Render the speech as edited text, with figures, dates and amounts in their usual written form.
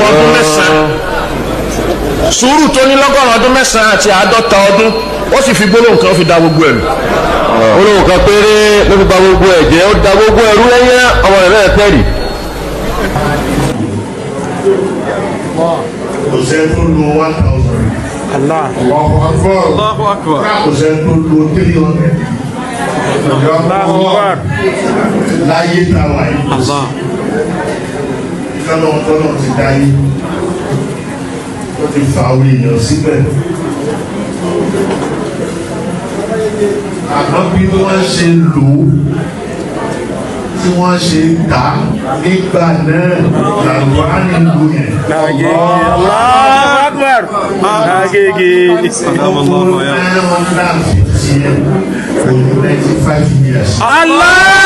Lọ́gọ́rùn-ún ọdún 9, sùúrù tó ní lọ́gọ́rùn-ún ọdún 9 àti 50 ọdún, ó sì fi gbólóhùn kan fi da gbogbo ẹ̀rù. Olóhùn kan péré ló fi ba gbogbo ẹ̀ jẹ́, ó da gbogbo ẹ̀rú lẹ́yìn ọmọ rẹ̀ náà tẹ̀rì. Kò sẹ́ni tó lo 1,000. Allahu Akbar. Allahu Akbar. Kò sẹ́ni tó lo 300. Allahu Akbar. Láyé táwa yìí. Allah. Kọ́nà kọ́nà ti dáyé. Ó ti fa orí èèyàn síbẹ̀. Àmọ́ bí wọ́n ṣe lò ó, tí wọ́n ṣe tà á nígbà náà làwọn á nílò yẹn. Allahu Akbar. Agége. 950 yẹn for 95 years. Allahu